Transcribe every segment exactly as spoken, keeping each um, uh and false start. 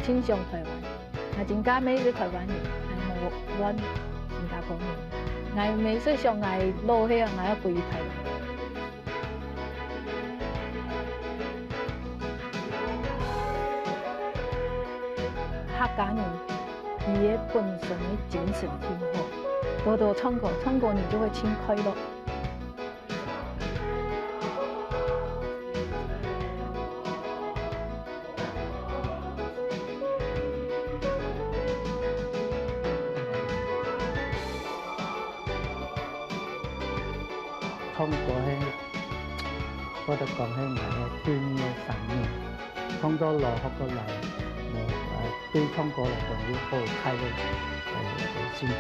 盡想台灣，𠊎真个毋係台灣人，𠊎無怨新加坡人。𠊎毋係想𠊎老了𠊎愛歸台灣。客家人，佢个本身个精神盡好，多多唱歌，唱歌你就會盡快樂。 唱歌係，或者講係𠊎个第二个生命。從到老學到老，無，呃，對唱歌來講有好大个，呃，興趣。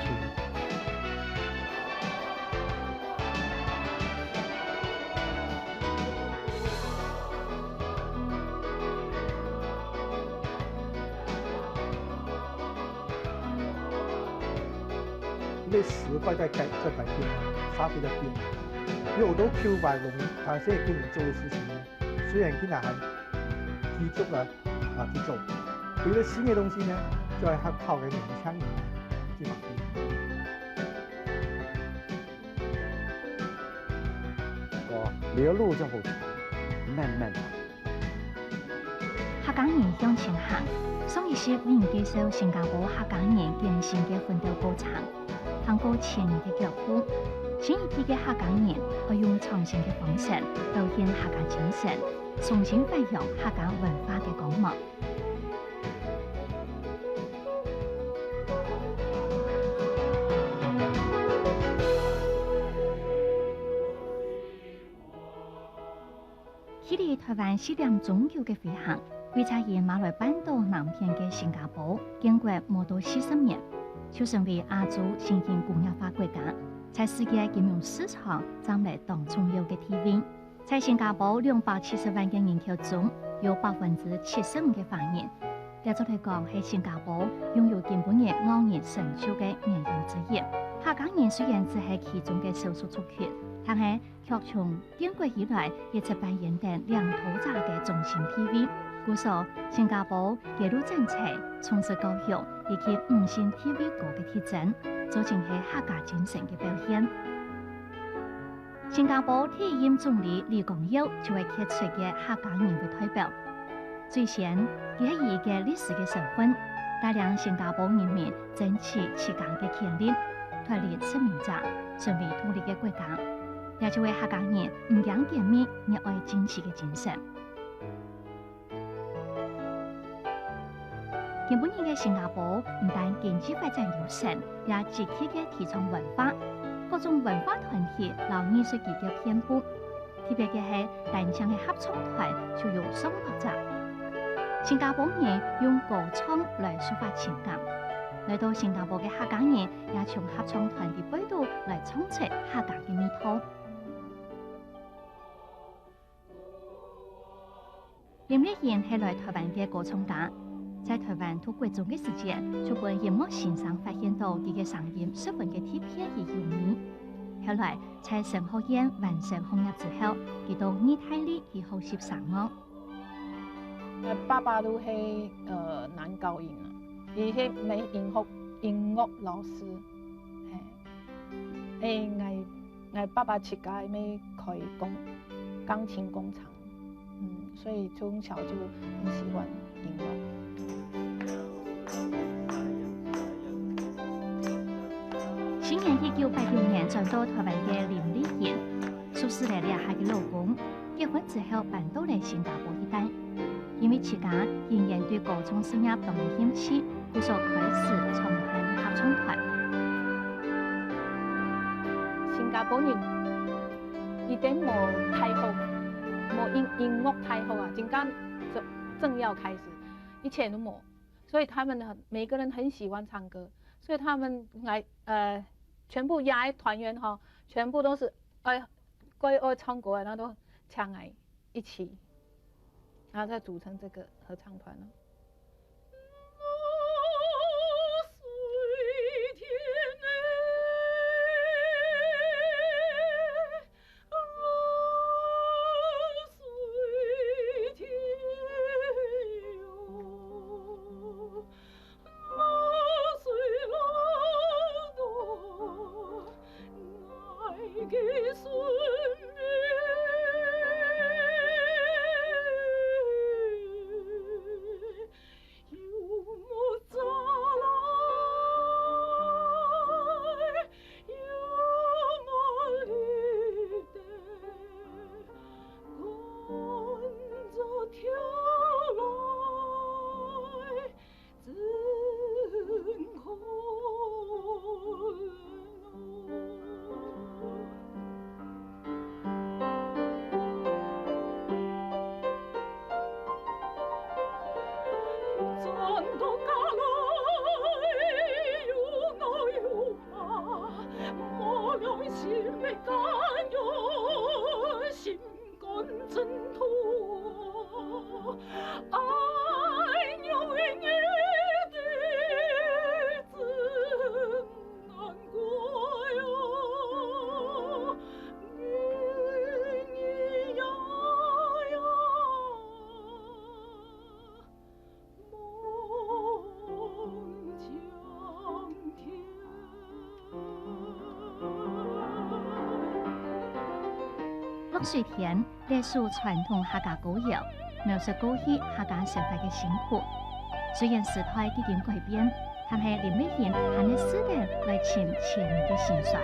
因為時代在改，在改變啊，社會在變。有好多舊話，我們，啊，現在跟我們做的事情呢，雖然現在還繼續啊，啊，去做，有一個新的東西呢，就要靠，靠年輕人去發揮。 哦，你个路就好長，慢慢來。客家人向前行，上一集𠊎等介紹新加坡客家人艱辛个奮鬥過程，行過前人个腳步。新一代个客家人愛用創新个方式，表現客家精神，重新發揚客家文化个光芒。 距離台灣四點鐘久个飛行，為在於馬來半島南片个新加坡，建國無到四十年，就成為亞洲新型工業化國家，在世界金融市場佔了當重要个地位。 在新加坡兩百七十萬个人口中，有百分之七十五个華人。這做得講係新加坡擁有今晡日傲人成就个原因之一。客家人雖然只係其中个少數族群，但係卻從建國以來一直扮演等領導者个中心地位。故所，新加坡个路政策、重視教育以及女性地位高个提振，做成係客家精神个表現。 新加坡第一任總理李光耀就係傑出个客家人个代表。最先，佢係以一個律師个身份，帶領新加坡人民爭取自家个權利，脫離殖民者，成為獨立个國家。這就係客家人毋驚革命、熱愛政治个精神。 今晡日个新加坡毋單經濟發展有成，也積極个提倡文化，各種文化團體摎藝術家个遍布。特別个係，單淨个合唱團就有上百隻。新加坡人用歌唱來抒發情感，來到新加坡个客家人也從合唱團个背肚來唱出客家个味道。 林麗瑩係來臺灣个歌唱家，在臺灣讀國中个時節，就分音樂先生發現到佢个聲音十分个特別又優美。後來在神學院完成學業之後，佢到義大利去學習聲樂。呃，爸爸都係，呃，男高音啊，佢係美音樂，音樂老師，嘿。 欸，𠊎，𠊎爸爸自家乜開工，鋼琴工廠，嗯，所以從小就很喜歡音樂。西元一九八九年轉到臺灣个林麗瑩，熟識了這下个老公， 結婚之後搬到了新加坡一帶。因為自家仍然對歌唱事業當有興趣，故所開始創辦合唱團。新加坡人一定無大學，無音，音樂大學啊，真正正，正要開始，以前都無。所以他們很，每個人很喜歡唱歌，所以他們來，呃，全部邀團員吼，全部都是，哎， 該愛唱歌个，那都請來一起，然後再組成這個合唱團咯。水田，這首傳統客家歌謠，描述過去客家生活个辛苦。雖然時代已經改變，但係林美英還係試著來尋前人个辛酸。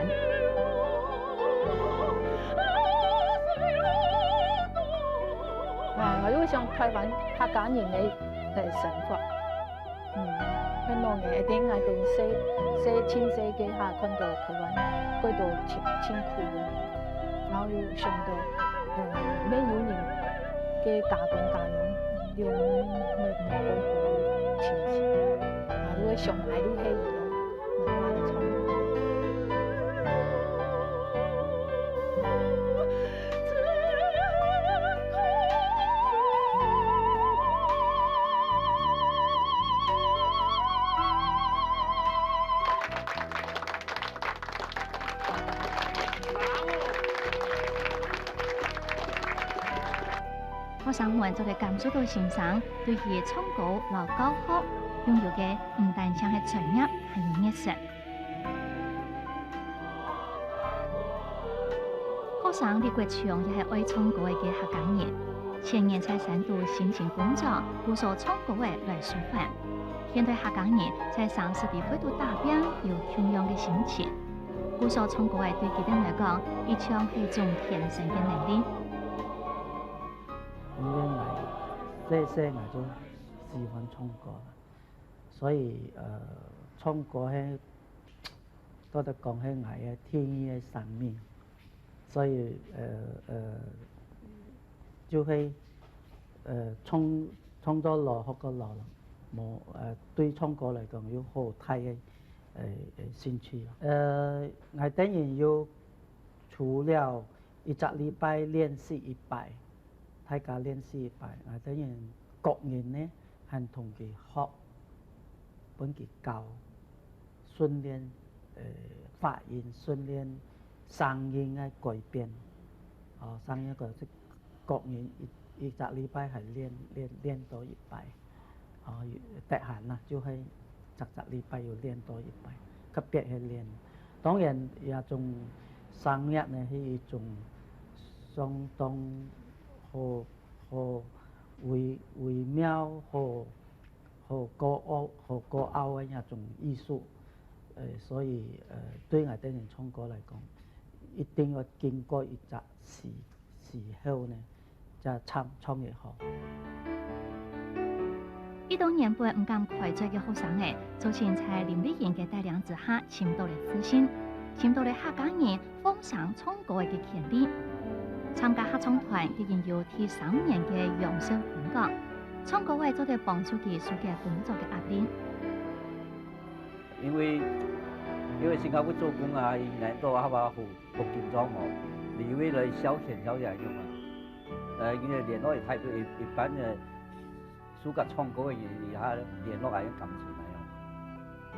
啊，𠊎就想台灣客家人个，个生活。 嗯，很多人一定愛等細，細，盡細个下看到台灣過到盡，盡苦个，然後又想到，嗯，乜有人个家公家娘，有人乜無好好个情形，啊，就會想愛就係佢咯，慢慢地唱。 學生們做得感受到先生對於唱歌摎教學擁有个毋單淨係專業，還有熱忱。 學生李國強也係愛唱歌个客家人。前年在山肚申請工作，故所唱歌仔來舒緩。現代客家人在城市裡背肚打拚，有共樣个心情。故所唱歌仔對佢等來講，一像係一種天生个能力。因為𠊎細細𠊎就喜歡唱歌啦，所以，呃，唱歌係 做得講係𠊎个第二个生命，所以，呃，呃，就係，呃，從，從到老學到老咯，無，呃，對唱歌來講有好大个，呃，呃，興趣咯。呃，𠊎等人有除了一隻禮拜練習一擺，大家練習一擺，𠊎等人各人呢，還同佢學，分佢教。 訓練，呃，發音，訓練聲音个改變。哦，聲音个改，各人一，一隻禮拜還練，練，練到一擺。哦，有，得閒啦，就係逐隻禮拜有練到一擺，特別係練。當然，這種聲樂呢，係一種相當好，好微，微妙，好 好高傲，好高傲个那種藝術。呃，所以，呃，對𠊎等人唱歌來講，一定要經過一隻時，時候呢，才唱，唱會好。一到原本毋敢開嘴个學生仔，做得在林麗英个帶領之下，尋到了自信，尋到了客家人 放聲唱歌个權利。參加合唱團已經有第三年个楊秀芬講，唱歌仔做得幫助佢紓解工作个壓力。因為，因為新加坡做工啊，一年到下啊，好，好緊張哦，你以為來消遣消遣用啊。呃，因為聯絡也太多，一，一般个 自家唱歌个人，佢還聯絡還有感情那樣。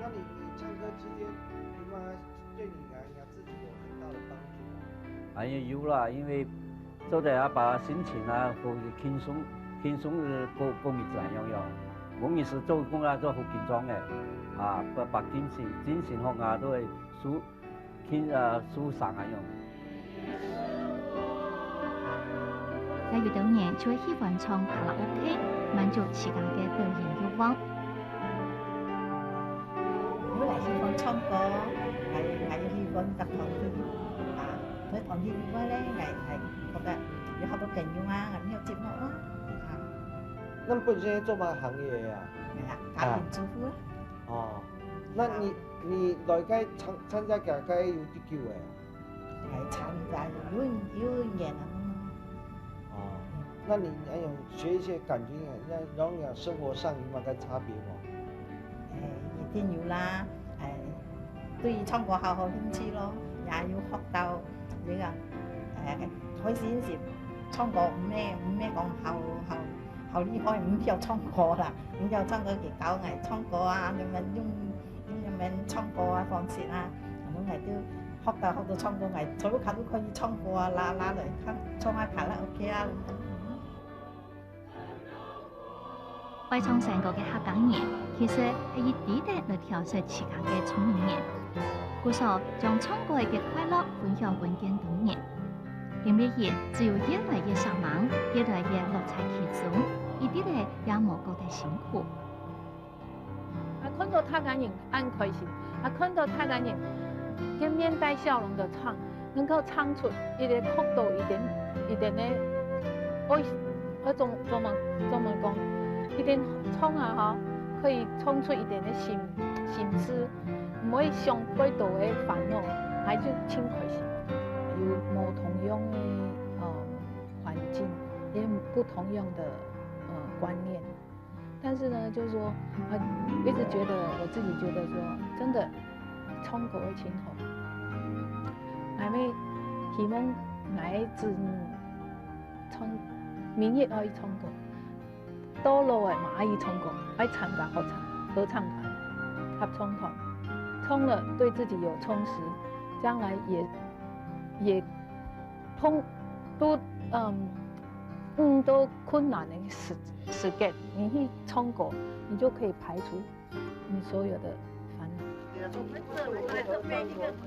那你，你唱歌期間，你媽對你來講，自己有很大的幫助嗎？哎呀，有啦，因為做得啊，把心情啊，好輕鬆，輕鬆个過，過日子那樣樣。無日時做工啊，做好緊張个，啊，把，把精神，精神好啊，都會舒 輕，呃，舒爽啊用。也有兜人就會喜歡唱卡拉OK，滿足自家个表演慾望。𠊎也喜歡唱歌，𠊎，𠊎也喜歡搭團體，啊，在團體以外呢，𠊎，𠊎覺得有好多朋友啊，𠊎們有接觸啊，啊。那你本身做麼个行業啊？哎呀，家庭主婦啊。哦，那你，你來該參，參加這个有幾久了？ 來參加有，有一年了。哦，那你還有學一些感覺，讓，讓你生活上有麼个差別無？誒，一定有啦，誒，對唱歌好好興趣咯，也有學到這个，誒，開始是唱歌，毋係，毋係講好，好，好厲害，毋曉唱歌啦，毋曉唱歌，佢教𠊎唱歌啊，恁樣用 用恁樣唱歌啊方式啊，𠊎兜就學到好多唱歌，𠊎坐屋下都可以唱歌啊，拉，拉來唱，唱下卡拉OK啊。會唱山歌个客家人，其實係以知得來調適自家个聰明人。故所將唱歌个快樂分享分更多人。因為佢只有越來越煞猛，越來越樂在其中，一滴仔也無覺得辛苦。啊，看到客家人恁開心，啊，看到客家人个面帶笑容个唱，能夠唱出一點，學到一點，一點个，哦，哦，怎，怎麼，怎麼講？一點唱啊，哈，可以唱出一點个心，心事，毋會想過多个煩惱，還就真開心。有無同樣个，呃，環境，也有不同樣的，呃，觀念。 但是呢，就是說，呃，一直覺得，我自己覺得說，真的，唱歌會真好。𠊎乜希望𠊎个子女唱，明日可以唱歌，到老了嘛可以唱歌，愛參加合唱，合唱團、合唱團，唱了對自己有充實，將來也，也碰，都，嗯， 遇到困難个時，時間，你去唱歌，你就可以排除你所有的煩惱。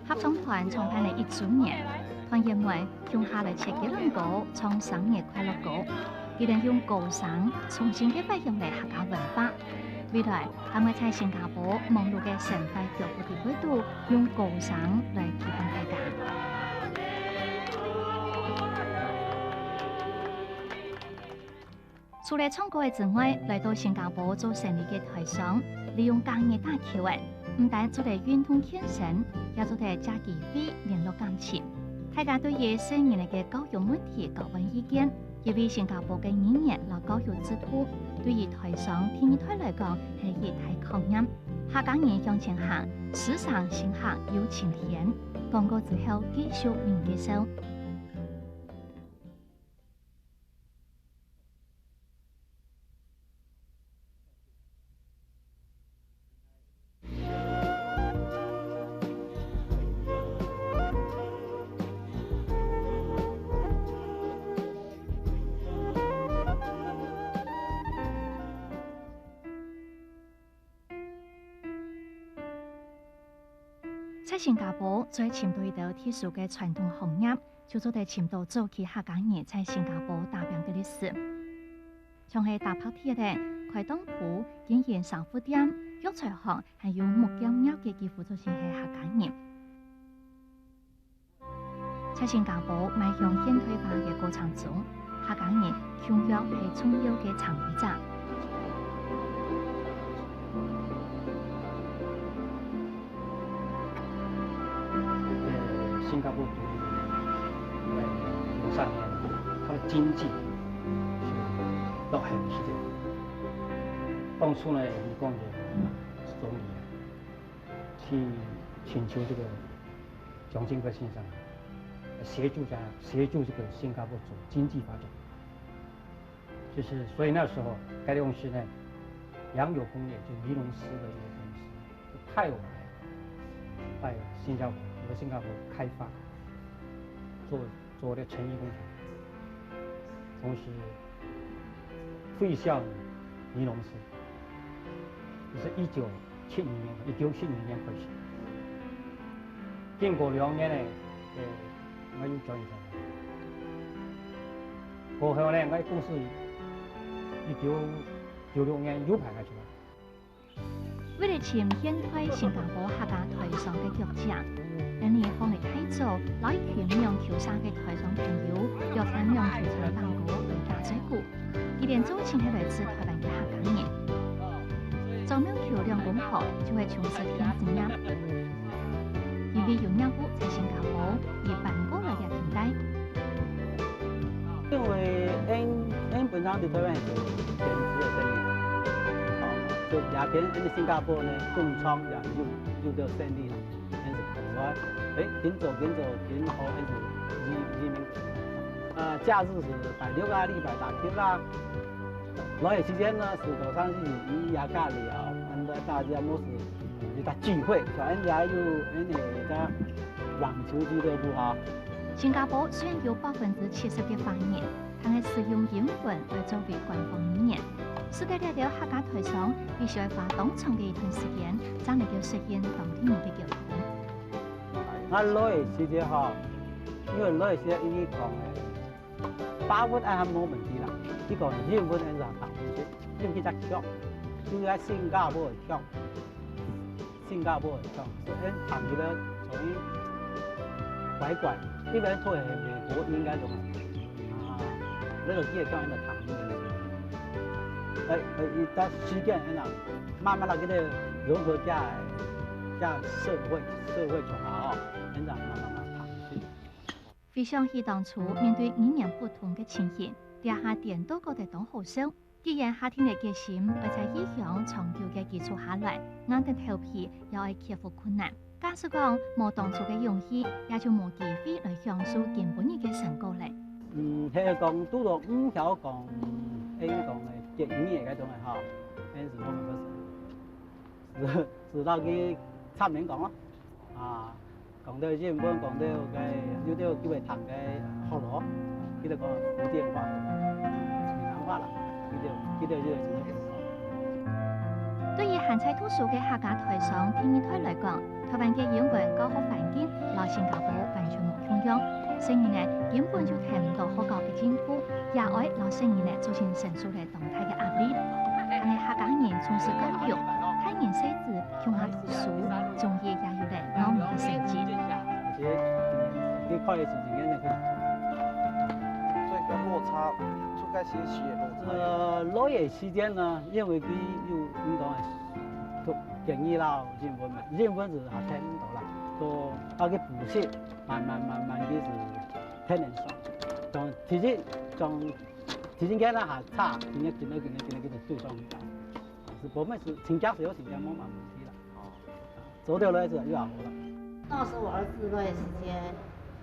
合唱團創辦了一週年，團員們共下來設計戀歌，唱生日快樂歌，佢等用歌聲重新个發現了客家文化。未來，還會在新加坡忙碌个生活腳步裡背肚，用歌聲來陪伴大家。 除了唱歌个之外，來到新加坡做生理个台商，利用假日打球仔，毋單做得運動健身，也做得借機會聯絡感情。大家對於細人仔个教育問題交換意見，因為新加坡个語言摎教育制度，對於台商第二代來講係一大考驗。客家人向前行，時常先行又晴天。廣告之後繼續明介紹。 在新加坡，做得尋到一兜特殊个傳統行業，就做得尋到早期客家人在新加坡打拚个歷史。像係打白鐵个、開當鋪、經營生活店、藥材行，還有木匠業个，幾乎就係客家人。 在新加坡邁向現代化个過程中，客家人共樣係重要个參與者。呃，新加坡獨立五十年，它的經濟是落後的時代。當初呢，李光耀總理啊，去請求這個 蔣經國先生協助下，協助這個新加坡做經濟發展。就是，所以那時候，該公司呢，楊友工業，就尼龍絲的一個公司，就派我來，在新加坡，我在新加坡開發，做，做這成衣工廠，同時 廢校尼龍絲，這是一九七零年，一九七零年開始。經過兩年呢，呃，𠊎又轉去上班。過後呢，𠊎公司一九九六年又派𠊎出來。 為了尋現代新加坡客家台商个腳跡，𠊎俚放了大早，摎一群網球社个台商朋友約在網球場打歌來打嘴鼓。佢等做得係來自台灣个客家人。做網球兩公婆就係從事電子業，因為有業務在新加坡，佢搬過來這平台。 因為𠊎，𠊎本身在台灣係電子个生理，哦，所以這片𠊎新加坡呢，工廠也有，有兜生理啦，𠊎係看出來，誒，緊做，緊做，緊好，𠊎係移，移民。啊，假日係拜六啊、禮拜打球啦。來个時間呢，係早上係以夜隔離啊，安排大家都係一個聚會，像𠊎有，𠊎个網球俱樂部啊。 新加坡雖然有百分之七十个華人，但係使用英文來作為官方語言，使得這兜客家台商必須愛花當長个一段時間，正能夠適應當地人个溝通。𠊎來个時節吼，因為來西亞佢講个，八分愛喊無問題啦。佢講英文恁樣讀毋出，因為佢隻腔，就係新加坡个腔，新加坡个腔，所以聽起來所以怪怪，一般都係美國音該種啊，那種夜腔的聽音。哎，哎，一段時間恁樣，慢慢的給它融合起來，這樣社會社會就好，恁樣慢慢慢慢。回想起當初面對語言不通个情形，這下顛倒覺得當好笑。既然下定了決心，愛在異鄉長久个居住下來，硬著頭皮也愛克服困難。假使講無當初个勇氣，也就無機會來享受今晡日个成果了。嗯，係講堵著毋曉講，應該講个國語个該種个吼，恁樣係無辦法，係係到佢差點講咯，啊。 講到英文，講到該，有兜機會談該學咯，佢就講福建話、閩南話啦，佢就佢就有个情況。對於還在讀書个客家台商第二代來講，台灣个英文教學環境摎新加坡完全無共樣。細人仔根本就聽毋著學校个進步，也愛摎細人仔做成成熟个 當大个壓力。但係客家人重視教育，大人細子共下讀書，終於也有了𠢕尾个成績。而且你看个心情，你可以。所以个落差，出該學習个落差。呃，落个時間呢，因為佢有，你講个，讀國語啦，英文嘛，英文係還聽毋著啦，都愛去補習，慢慢慢慢佢係聽得上。從第一，從 之前个那還差，今天今天今天今天今天就上去了，係無咩事，請假係有請假，無麼問題啦。哦，做到了就又好了。那時候我兒子那段時間，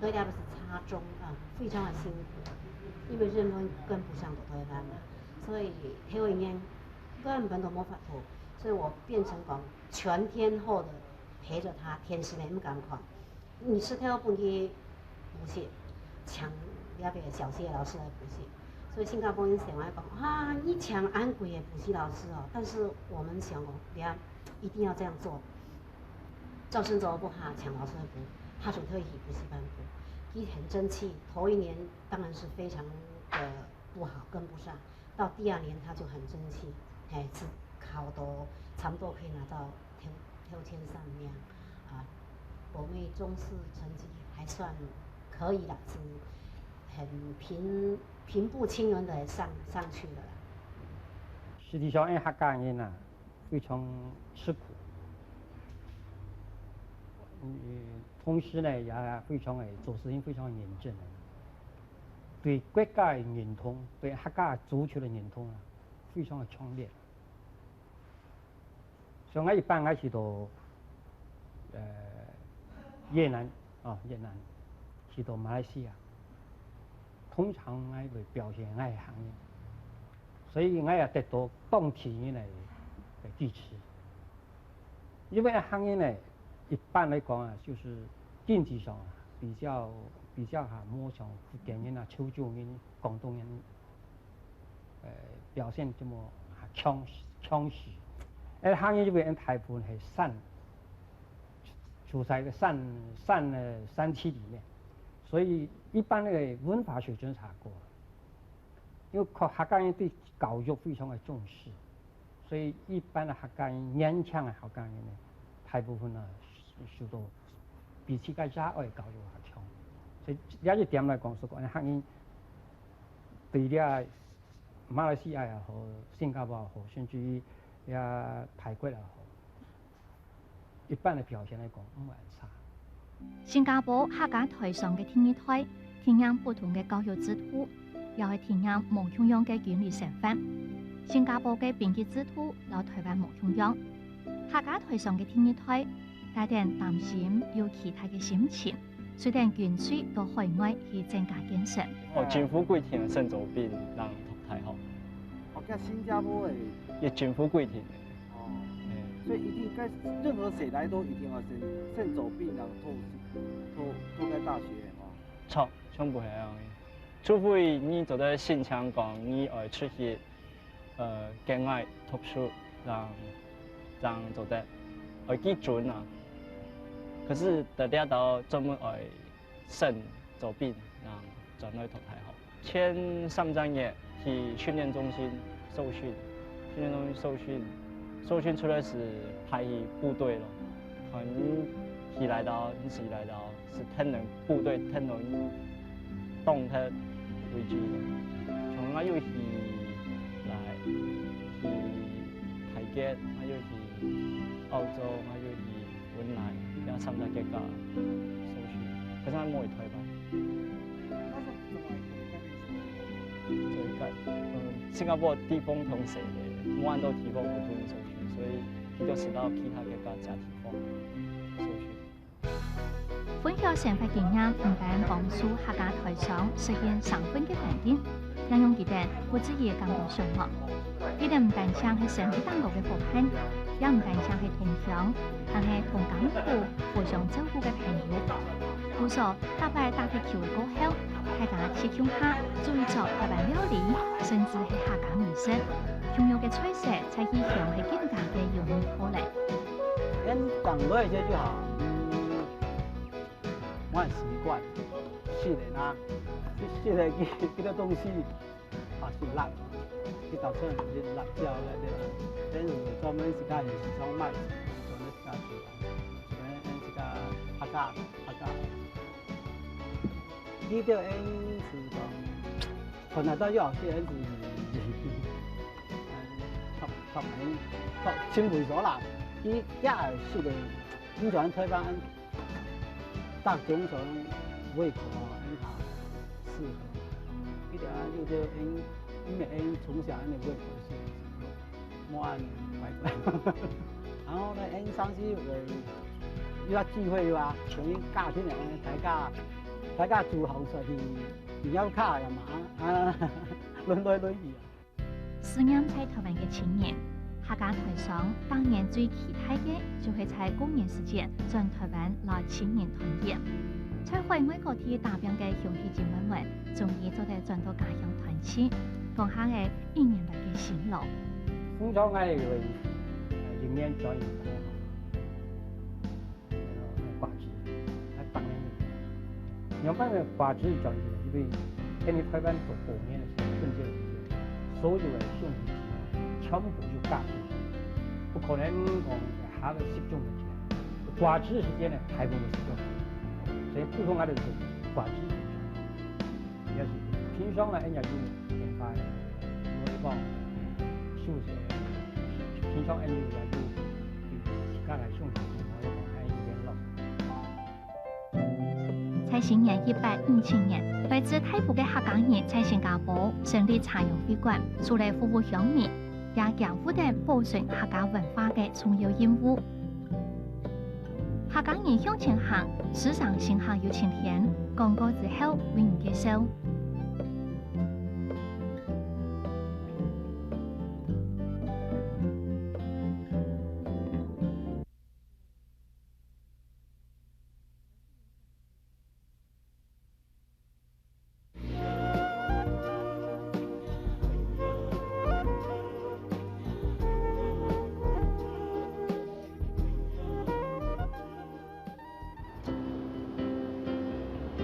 那家不是差中啊，非常的辛苦，因為日文跟不上台灣嘛，所以頭一年根本都無法度，所以我變成講全天候的陪著他，天時也毋敢看。 你係頭分佢補習，請那邊小學老師來補習。所以新加坡人想來講，啊，你請恁貴个補習老師哦，但是我們想講，你看，一定要這樣做。招生做不好，請老師來補，他就特意去補習班補。佢很爭氣，頭一年當然是非常的不好，跟不上。 到第二年他就很爭氣，嘿，係考到差不多可以拿到頭頭前三名啊。國美中四成績還算可以啦，是很平平步青雲的上上去了啦。實際上，因為客家人啊，非常吃苦，嗯，同時呢，也非常的做事情非常認真的。 對國家个認同，對客家族群个認同啊，非常个強烈。像𠊎一般，𠊎去到，呃，越南，哦，越南，去到馬來西亞，通常𠊎會表現𠊎係客人，所以𠊎也得到當地人个个支持。 因為客人呢，一般來講啊，就是經濟上啊，比較比較哈，無像福建人啊、潮州人、廣東人，呃，表現這麼哈強強勢。而客人因為大部分係山，住在一個山山呃山區裡面，所以一般个文化水準係較高。 因為客客家人對教育非常个重視，所以一般个客家人，年輕个客家人呢，大部分呢受到比起个社會教育較強。所以這一點來講，係講客人對這馬來西亞也好，新加坡也好，甚至於這泰國也好， 一般个表現來講，毋會恁差。新加坡客家台商个第二代，體驗不同个教育制度，也會體驗無共樣个軍旅生活。新加坡个兵役制度摎台灣無共樣。客家台商个第二代，帶等擔心又期待个心情，隨等軍隊到海外去增加見識。哦，政府規定个先做兵，人讀大學。哦，該新加坡个。也政府規定个。 哦，所以一定該任何誰來都一定要先先做兵，然後讀讀讀該大學哦。全全部係恁樣个，除非你做得申請講你愛出去，呃，境外讀書，正正做得，愛幾準啊。可是在這兜專門愛 先做兵，然後轉來讀大學。前三隻月去訓練中心受訓，訓練中心受訓，受訓出來係派去部隊咯，可能去來到，一來到係聽人部隊聽人當忒為主咯。像𠊎有去來去泰國，𠊎有去澳洲，𠊎有去 雲南，也參加客家手續，可是還無去台灣。做一個，嗯，新加坡地方當細个，無恁多地方有分手續，所以佢就知道其他國家其他地方手續。分享生活經驗，毋單幫助客家台商實現生存个環境， 也讓佢等不至於感到上網。佢等毋單淨係生理當中个伙伴，也毋單淨係同鄉，還係同甘苦、互相照顧个朋友。故所，逐擺打忒球个過後，大家就共下做一桌台灣料理，甚至係客家美食。共樣个菜色，在異鄉係更加个容易討來。恁講落去就好。嗯，我很習慣，食个啦，食个幾幾多東西。 啊，食辣，佢到處係辣椒个，對吧？但是專門自家係上賣，專門自家做，專門自家客家，客家。佢就恁係講，看得到又好食，恁係，嗯，top，top，top，真不錯啦。佢也係食个，你像台灣 大眾上胃口啊，恁較適合。佢等啊，有个因，因為因從小恁个胃口係無恁乖乖。然後呢，因上次有个，有个機會有啊，像因家庭个，大家，大家煮好出去，你要卡呀嘛，啊，輪來輪去啊。 思念在台灣个親人，客家台商當年最期待个就係在過年時節轉台灣摎親人團圓。在海外各地打拚个兄弟姊妹們，終於做得轉到家鄉團聚，講下个一年來个辛勞。通常𠊎有，呃，一年轉一趟。 呃，瓜子，啊，當然，仰般个瓜子轉去呢？因為𠊎等台灣做過年个時候，春節个時候，所有个兄弟姊妹全部就嫁出去，不可能講下个集中个時間。瓜子時間呢，大部分集中，所以普通个就瓜子時間。 也係平常啊，𠊎也有電話，有一幫手勢，平常𠊎也有，有自家个兄弟姊妹，有一幫𠊎有聯絡。在西元一八五七年，來自大埔个客家人在新加坡成立茶陽會館，除了服務鄉民，也肩負等保存客家文化个重要任務。 客家人向前行，時常心下有晴天，廣告之後為你介紹。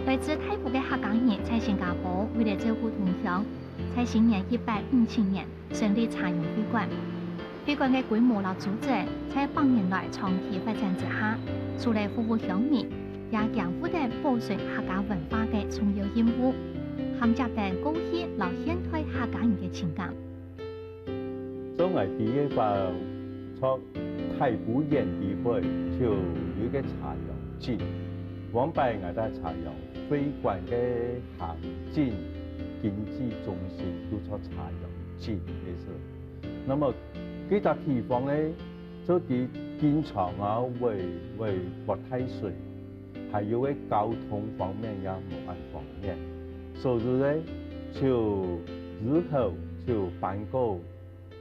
來自大埔个客家人在新加坡為了照顧同鄉，在西元一八五七年成立茶陽會館。 會館个規模摎組織在百年來長期發展之下，除了服務鄉民，也肩負等保存客家文化个重要任務，銜接等過去摎現代客家人个情感。做𠊎第一擺在大埔園地背就有一個茶陽鎮，往擺𠊎在茶陽會館个行政經濟中心都在茶陽鎮个時候。那麼 該搭地方呢，就佢經常啊會會發大水，還有个交通方面也無恁方便，所以呢，就之後就搬過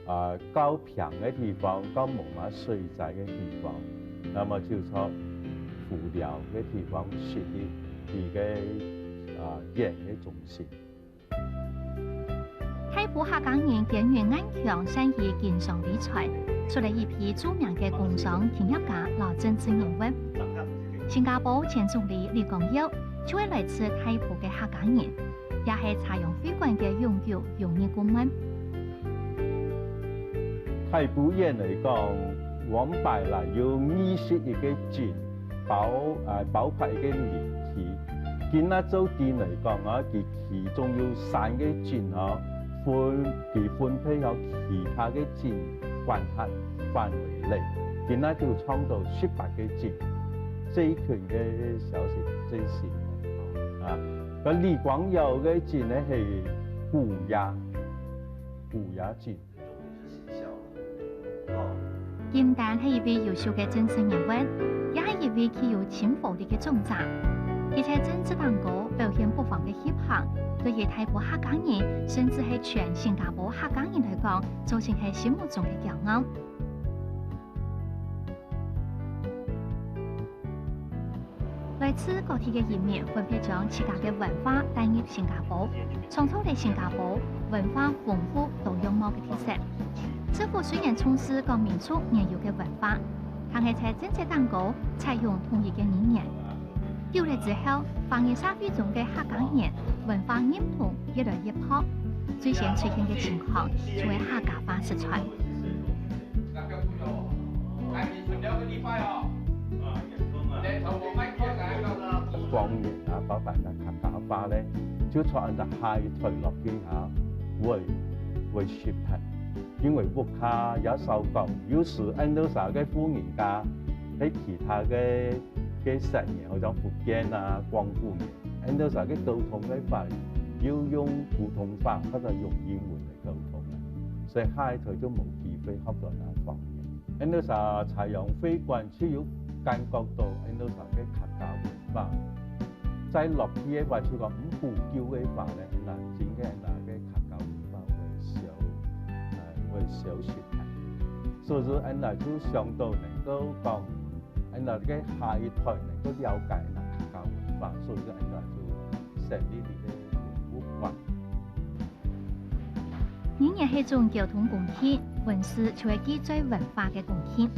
啊較平个地方，較無麼水災个地方，那麼就在湖寮个地方設立佢个啊園个中心。 大埔客家人耕耘頑強，善於經商理財，出了一批著名个工商企業家摎政治人物。新加坡前總理李光耀就係來自大埔个客家人，也係茶陽會館个永久榮譽顧問。大埔縣來講，往擺啦有二十一個鎮，包，啊，包括一個林區。今仔做陣來講啊，佢其中有三個鎮啊，分，佢分配到其他个鎮管轄範圍內。今仔就創到十八個鎮，最近个消息最新个啊。該李光耀个鎮呢係古雅，古雅鎮。 金丹係一位優秀个政治人物，也係一位具有親和力个總召。佢在政治當中表現不凡个氣魄，對於大埔客家人，甚至係全新加坡客家人來講，造成係心目中个驕傲。 來自各地个移民分別將自家个文化帶入新加坡，創造了新加坡文化豐富多樣貌个特色。政府雖然重視各民族原有个文化，但係在政策當中採用統一个語言。久了之後，華人社會中个客家人文化認同越來越薄，最先出現个情況就係客家話失傳。 方言啊，包括个客家話咧，就在恁樣下一代落去下，會，會失傳。因為屋下也少講，有時恁多儕个婦人家，在其他个，个省縣，好像福建啊、廣府縣，恁多儕个溝通个話，又用普通話或者用英文來溝通啊，所以下一代就無機會學到那方言。恁多儕茶陽會館 就有感覺到恁多儕个客家文化。再落去个話，就講毋補救个話咧，恁樣真个恁樣个客家文化會消，呃，會消失忒。所以說，恁樣就想到能夠講，恁樣个下一代能夠了解恁樣客家文化，所以說，恁樣就設立這個文物館。 語言係種溝通工具，文字就係記載文化个工具。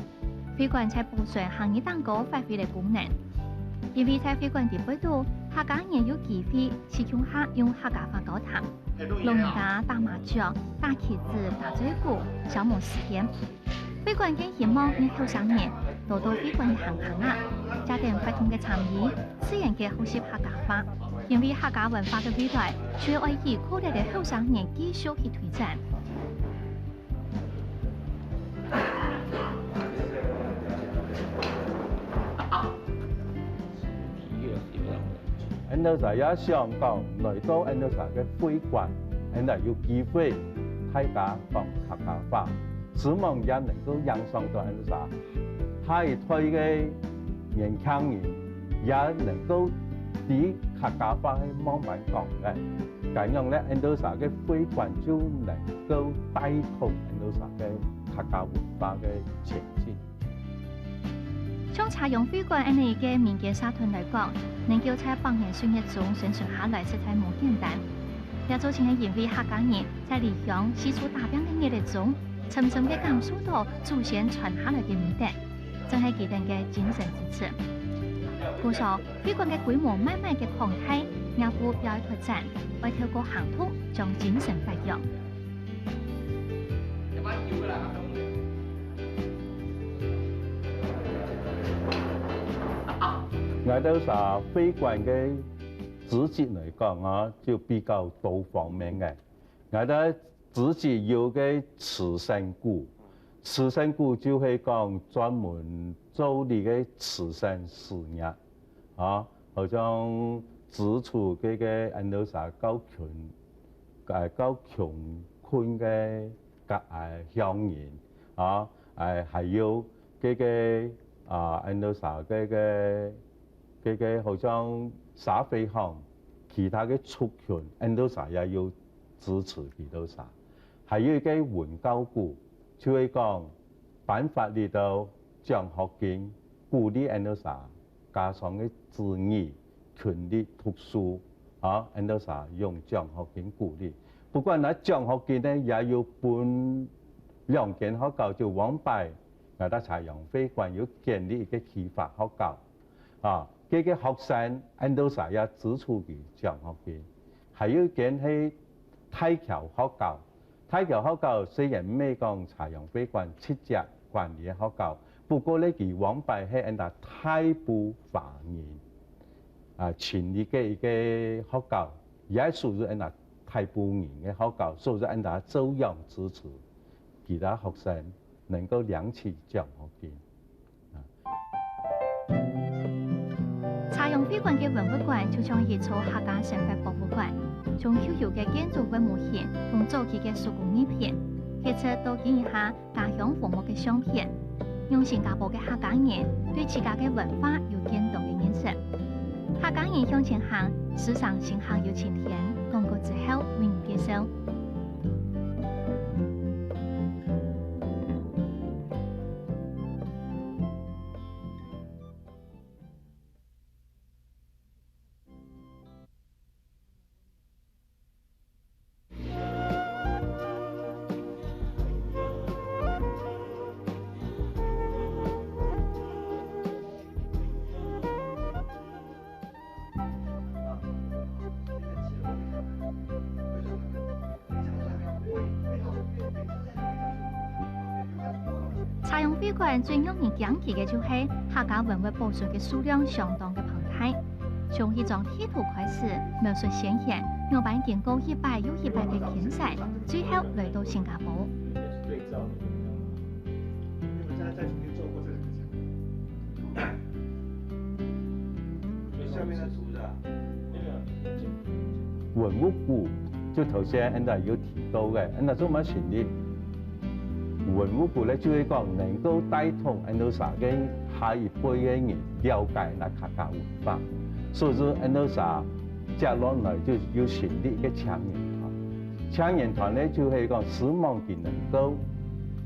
會館在保存客語當中發揮了功能，因為在會館裡背肚，客家人有機會去共下用客家話交談，老人家打麻將、打棋子、打嘴鼓，消磨時間。 會館更希望用後生人多到會館裡行行啊，加點活動个參與，自然个學習客家話。因為客家文化个未來，就愛依靠這兜後生人繼續去推展。 恁多儕也想講，來到恁多儕个會館，恁多有機會大家講客家話，希望也能夠影響到恁多儕下一代个年輕人，也能夠知客家話係慢慢講个。恁樣咧，恁多儕个會館就能夠帶動恁多儕个客家文化个前進。 像茶陽會館恁樣一個民間社團來講，能夠在百年歲月中生存下來，實在無簡單。也造成係因為客家人在離鄉四處打拚个日子中，深深个感受到祖先傳下來个美德，正係佢等个精神支持。故所，會館个規模慢慢个擴大，若乎也愛拓展，愛透過行動將精神發揚。 𠊎兜儕會館个資質來講啊，就比較多方面个。𠊎兜資質有个慈善股，慈善股就係講專門做這个慈善事業，啊，好像資助這个恁多儕較窮，呃，較窮困个 个，呃，鄉人，啊，呃，還有這个，啊，恁多儕个，个，个，个好像社會項其他个族群，恁多儕也有支持幾多儕。還有一个文教股，就係講辦法裡肚獎學金，鼓勵恁多儕 家長个子女勤力讀書，啊，恁多儕用獎學金鼓勵。不過，該獎學金呢，也有分兩間學校，就往擺𠊎兜茶陽會館有建立一个啟發學校，啊，佢个學生恁多儕也支持佢獎學金。還有一間係大橋學校，大橋學校雖然毋係講茶陽會館直接管理个學校，不過咧佢往擺係恁大大埔華人啊成立个一個學校，也係屬於恁大大埔人个學校，所以恁大照樣支持其他學生能夠領取獎學金。 茶陽會館个文物館就像一座客家生活博物館，從舊有个建築物模型同早期个手工藝品，一直到今日下家鄉和睦个相片，讓新加坡个客家人對自家个文化有更多个認識。客家人向前行，時常先行有晴天，廣告之後為你介紹。 茶陽會館最讓人驚奇个就係客家文物保存个數量相當个龐大。從一張地圖開始，描述先賢仰般經過一擺又一擺个遷徙，最後來到新加坡。 文物館就頭先𠊎等有提到个，𠊎等做麼个成立文物館呢？就係講能夠帶動𠊎等儕个下一輩个人了解𠊎等客家文化，所以說𠊎等儕接落來就有成立一個青年團。青年團呢，就係講希望佢能夠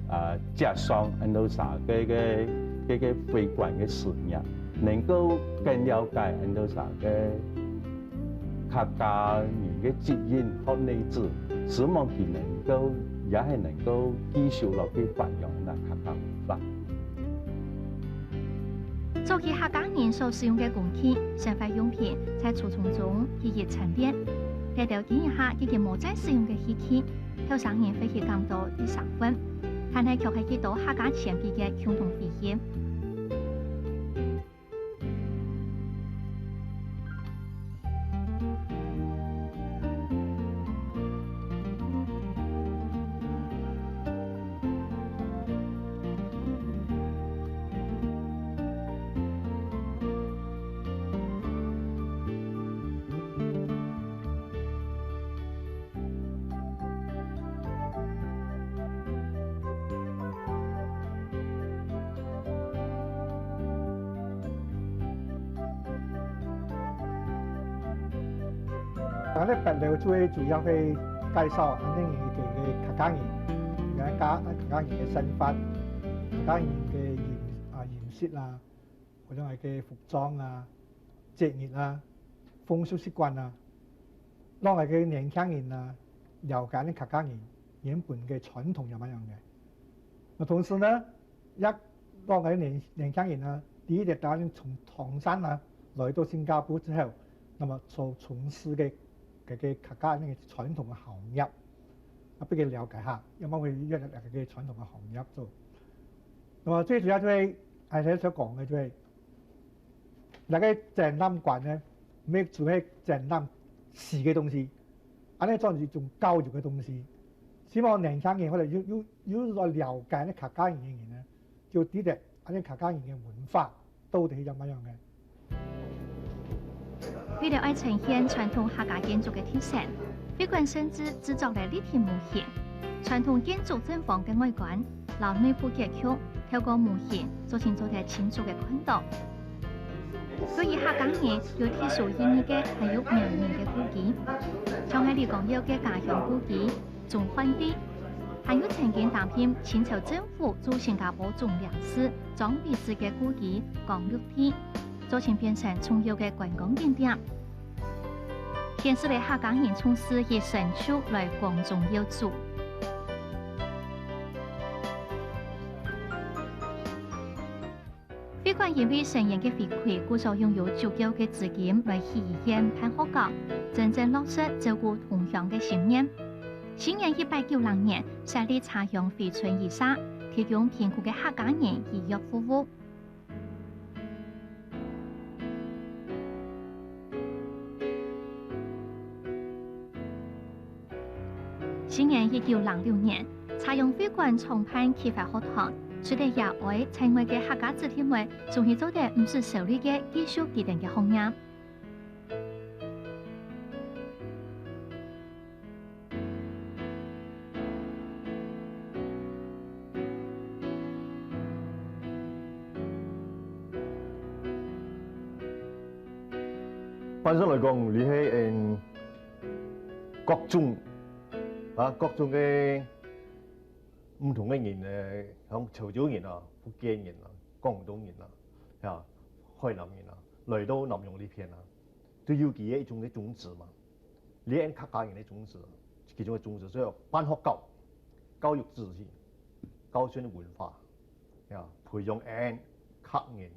啊接上𠊎等儕个个个个會館个事業，能夠更了解𠊎等儕个 客家人个基因和內涵，希望佢能夠也係能夠繼續落去發揚𠊎等客家文化。早期客家人所使用个工具、生活用品，在初中中一一陳列。這兜今日下已經無再使用个器具，後生人或許感到一生份，但係卻係幾多客家前輩个共同回憶。 𠊎等北樓就係主要係介紹𠊎等个客家人，𠊎等客家人个生活，客家人个飲啊飲食啊，或者𠊎个服裝啊、節日啊、風俗習慣啊，讓𠊎个年輕人啊了解𠊎等客家人原本个傳統係麼樣个。那同時呢， 也講𠊎等年年輕人啊，第一隻當然從唐山啊來到新加坡之後，那麼所從事个這個客家那個傳統的行業，啊，俾佢了解下，有麼會越來越个傳統的行業做。那麼最主要就係，還係想講个就係，那個展覽館呢，毋係做係展覽死个東西，恁呢算係一種教育个東西。希望年輕人或者有有有所了解个客家人个人呢， 就知得𠊎等客家人个文化到底係仰般樣个。為了愛呈現傳統客家建築个特色，會館甚至製作了立體模型，傳統建築正方个外觀，摎內部結構，透過模型做清楚得清楚个看到。對於客家人有特殊意義个，還有名人个故居，像係李光耀个家鄉故居， 鍾漢第，還有曾經擔任清朝政府駐新加坡總領事張維士个故居光祿地，早前變成重要个觀光景點。顯示了客家人從事以身處來光宗耀祖。會館因為成員个回饋，故所擁有足夠个資金來起醫院、辦學校，真正落實照顧同鄉个心願。西元一八九零年，設立茶陽回春醫社，提供貧苦个客家人醫藥服務。 西元一九零六年，茶陽會館創辦啟發學堂，除了爺哀，在外个客家子弟妹，終於做得毋使愁慮个繼續佢等个學業。 反正來講，你係，嗯，各種，啊，各種个毋同个人，呃，像潮州人啊、福建人啊、廣東人啊、啊，海南人啊，來到南洋這片啊，都有佢个一種个宗旨嘛。 這𠊎等客家人个宗旨，其中个宗旨，所以辦學校、教育子弟、教傳文化，呀，培養𠊎等客人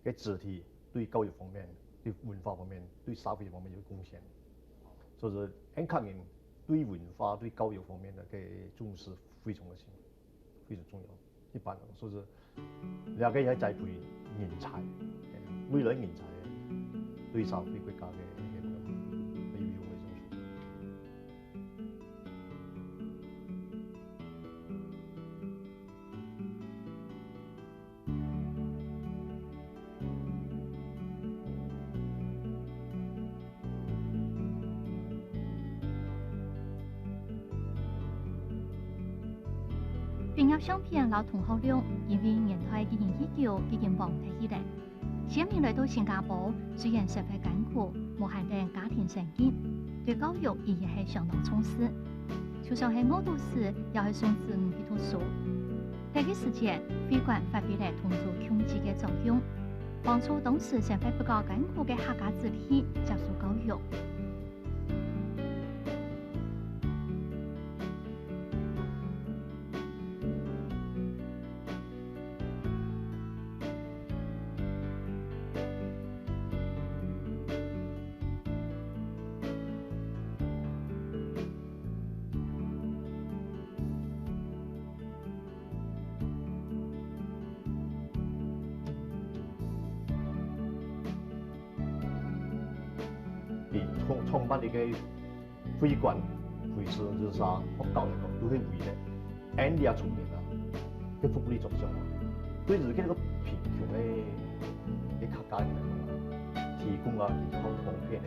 个子弟對教育方面、對文化方面、對社會方面有貢獻。所以說，𠊎等客人對文化、對教育方面个重視非常个深。 非常重要。一般人，所以說，這个也栽培人才，未來人才對社會國家个，个，个有用个東西。 畢業相片摎同學錄，因為年代一年一久已經忘忒去了。先民來到新加坡，雖然生活艱苦，無閒等家庭生計，對教育依然係相當重視。 就算係屙肚屎，也愛送子女去讀書。該个時節，會館發揮了同舟共濟个作用，幫助當時生活比較艱苦个客家子弟接受教育。 佢創，創辦這个會館、會春之社、學校來講，都係為了𠊎等這種人啊，个福利著想啊。對於該个貧窮个，个客家人來講啊，提供啊，佢較方便个，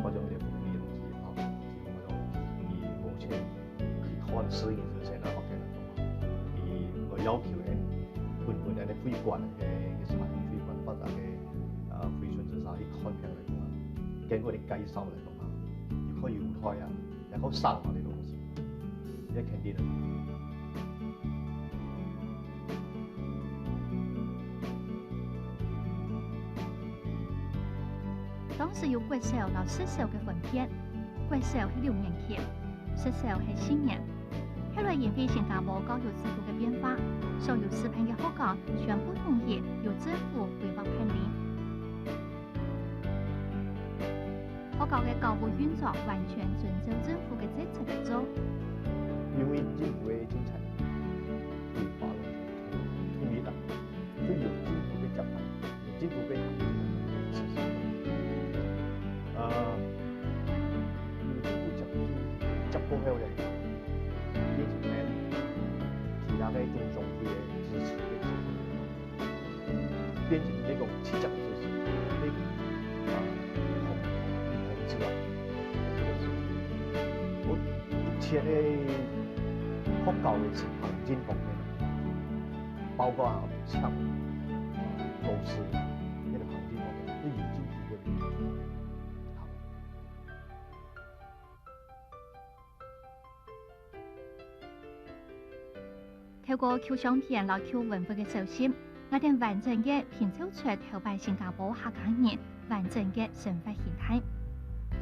或者个福利个東西啊，提供該種佢無錢去看私人之前啊，或者來講啊，佢來要求𠊎等，分，分𠊎等个會館个，个產，會館發展个，啊，會春之社去看病來講啊，經過你介紹來講啊，又較優待啊， 也較省下个東西，這肯定个。當時有國小摎實小个分別，國小係六年級，實小係四年。後來因為新加坡教育制度个變化，所有示範个學校全部統一由政府規劃辦理。 學校个教務運作完全遵照政府个政策來做。因為政府个政策規劃統一啊，所以有政府个接盤，有政府个支持。呃，有政府接，接過後咧，變成其他个中小學个支持个。 變成該種直接支持，該，啊，統，統治啊，這个支持。目前个學校个行政方面，包括校長、老師，該个行政方面，都有政府个。 透過舊相片摎舊文物个收集，𠊎兜完整个品嘗出頭擺新加坡客家人完整个生活形態。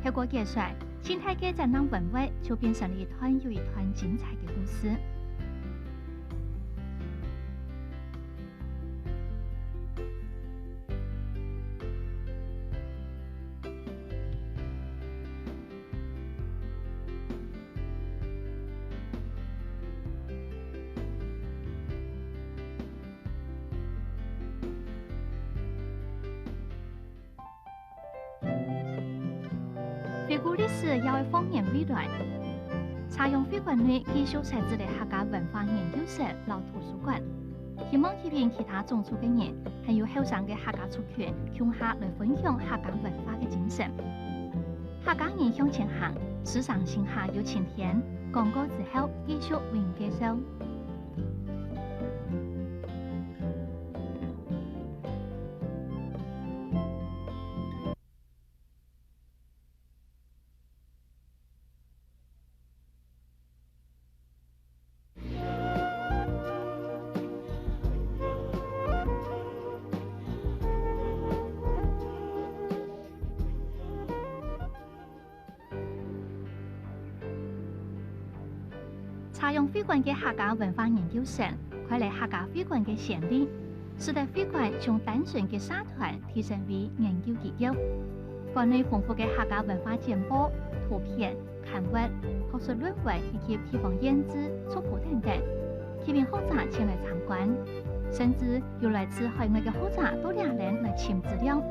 透過解說，靜態个展覽文物就變成了一段又一段精彩个故事。古歷史也愛放眼未來。茶陽會館內繼續設置了客家文化研究室摎圖書館，希望吸引其他種族个人，還有後生个客家族群共下來分享客家文化个精神。客家人向前行，書城新下有晴天，廣告之後繼續為你介紹。 茶陽會館个客家文化研究室，開了客家會館个先例，使得會館從單純个社團提升為研究機構。館內豐富个客家文化簡報、圖片、刊物、學術論文以及地方謿誌、族譜等等，吸引學者前來參觀，甚至有來自海外个學者到這裡來尋資料。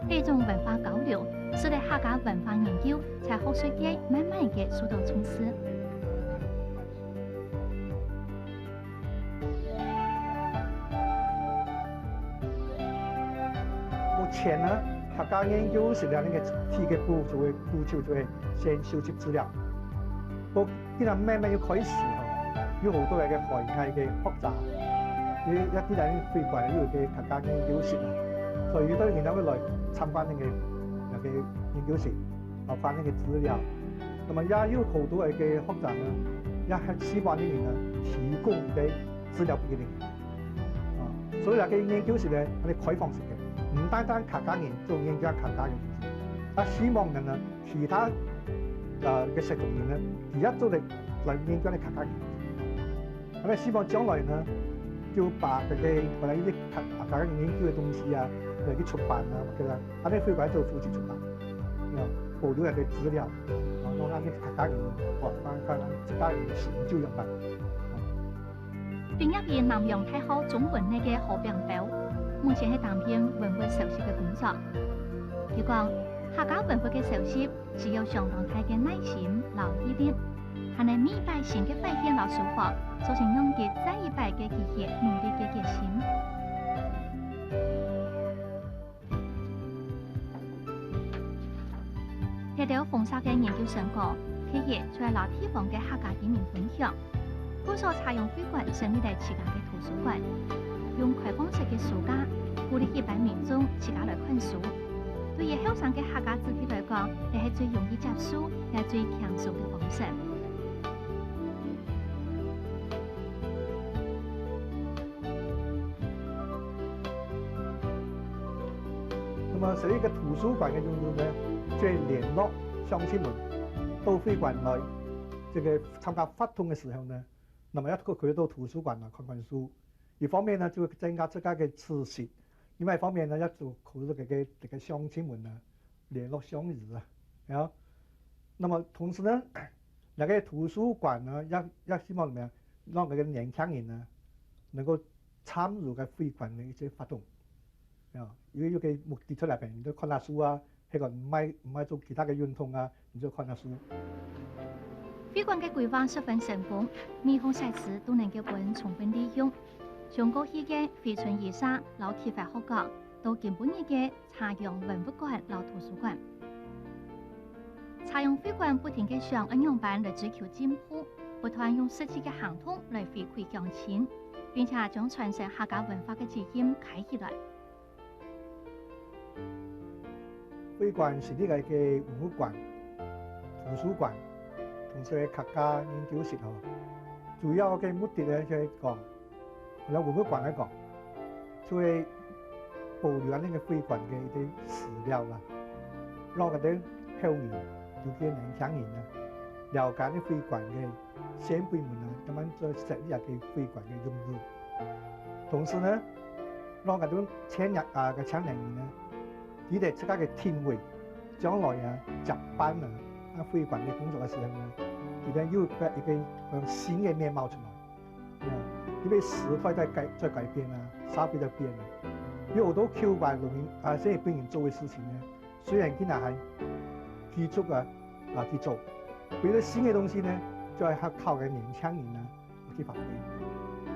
這種文化交流，使得客家文化研究在學術界慢慢个受到重視。目前呢，客家研究室个第一个步驟个步驟就係先收集資料。 既然慢慢要開始吼，有好多个海外个學者，因為也既然會館有一个客家研究室啊，所以有兜人會來參觀該个，該个研究室，啊，看該个資料。那麼也有好多个學者呢，也很希望个人呢，提供一个資料俾佢等。啊，所以該个研究室呢，佢係開放式个，毋單單客家人做研究客家个東西，啊，希望能呢，其他，呃，个社團人呢，佢也做得 來研究个客家語。𠊎等希望將來呢，就把這个本來一些客，客家語研究个東西啊，來去出版啊，或者啊，𠊎等會館做負責出版，啊，保留這个資料，啊，讓𠊎等客家語，哦，讓，讓自家語个成就樣般。 畢業於南洋大學中文系个何炳標，目前係擔任文物收集个工作。佢講，客家文物个收集需要相當大个耐心摎毅力，還係每擺新个發現摎收穫，造成讓佢再一擺个繼續努力个決心。 這兜豐碩个研究成果，第一就係摎地方个客家居民分享。故所茶陽會館成立了自家个圖書館，用開放式个書架，鼓勵一般民眾自家來看書。對於後生个客家子弟來講，這係最容易接受也最輕鬆个方式。 那麼，這一个圖書館个用途呢，就聯絡鄉親們到會館來，這个參加活動个時候呢，那麼也可，可以到圖書館啊看看書。一方面呢，就會增加自家个知識；另外一方面呢，也做可以摎這个，這个鄉親們呢， 聯絡鄉里啊，啊。那麼同時呢，這个圖書館呢，也，也希望怎麼樣，讓這个年輕人呢，能夠參與該會館个一些活動，啊，因為有个目的出來，你就看下書啊，或者毋愛，毋愛做其他个運動啊，你就看下書。會館个規劃十分成功，每項設施都能夠分充分利用。從過去个回春儀社摎啟發學校，到今晡日个 茶陽文物館摎圖書館。茶陽會館不停个想愛仰般來追求進步，不斷用實際个行動來回饋鄉親，並且將傳承客家文化个基因開起來。會館是這个个文物館、圖書館，同時个客家研究室吼，主要个目的呢，就係講， 摎文物館來講，就係保留恁呢个會館个一个資料啦，讓𠊎兜後人，尤其年輕人啊，了解恁呢會館个先輩們啊，佢等做設立个會館个用意。同時呢，讓𠊎兜青年啊个青年人呢，佢等自家个定位，將來啊接班啊，啊會館个工作个時候呢，佢等有一个，一个，呃，新个面貌出來。 因為時代在改，在改變啊，社會在變啊，有好多舊版農民啊，這一輩人做个事情呢，雖然今日還繼續啊，啊，去做。為了新个東西呢，就愛靠个年輕人呢，去發揮。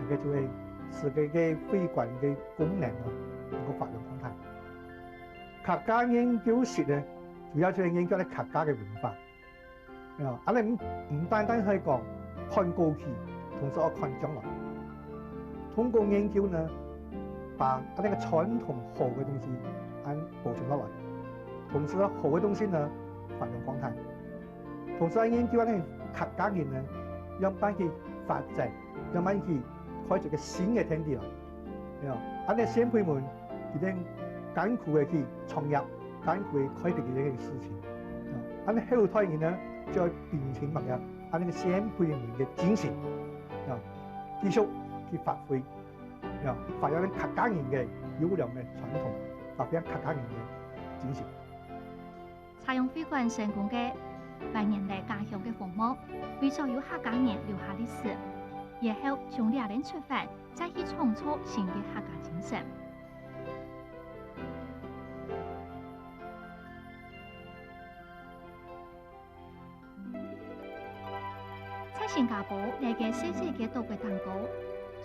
這个就會使這个會館个功能呢，能夠發揚光大。客家研究室呢，主要就係研究个客家个文化。啊，恁樣毋，毋單單可以講看過去，同時愛看將來。通過研究呢，把恁樣个傳統好个東西，恁保存落來，同時好个東西呢，發揚光大。同時愛研究恁樣客家人呢，仰般去發展，仰般去開出个新个天地來。啊，恁樣先輩們 佢等艱苦个去創業，艱苦个開闢一个事情。啊，恁樣後代人呢，就愛秉承麼个？恁樣个先輩人个精神，啊，繼續去發揮，啊，發揚咱客家人个優良个傳統，發揮咱客家人个精神。 茶陽會館成功个還原了家鄉个風貌，為所有客家人留下歷史，以後從這裡出發，再去創造新个客家精神。在新加坡，這个細細个島國頂高，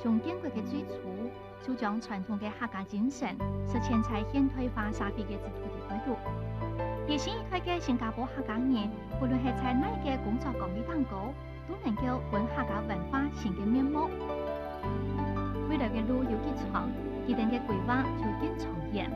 從建國个最初， 就將傳統个客家精神實踐在現代化社會个制度裡背肚。而新一代个新加坡客家人，不論係在哪个工作崗位頂高，都能夠分客家文化新个面貌。未來个路有幾長，佢等个規劃就更長遠。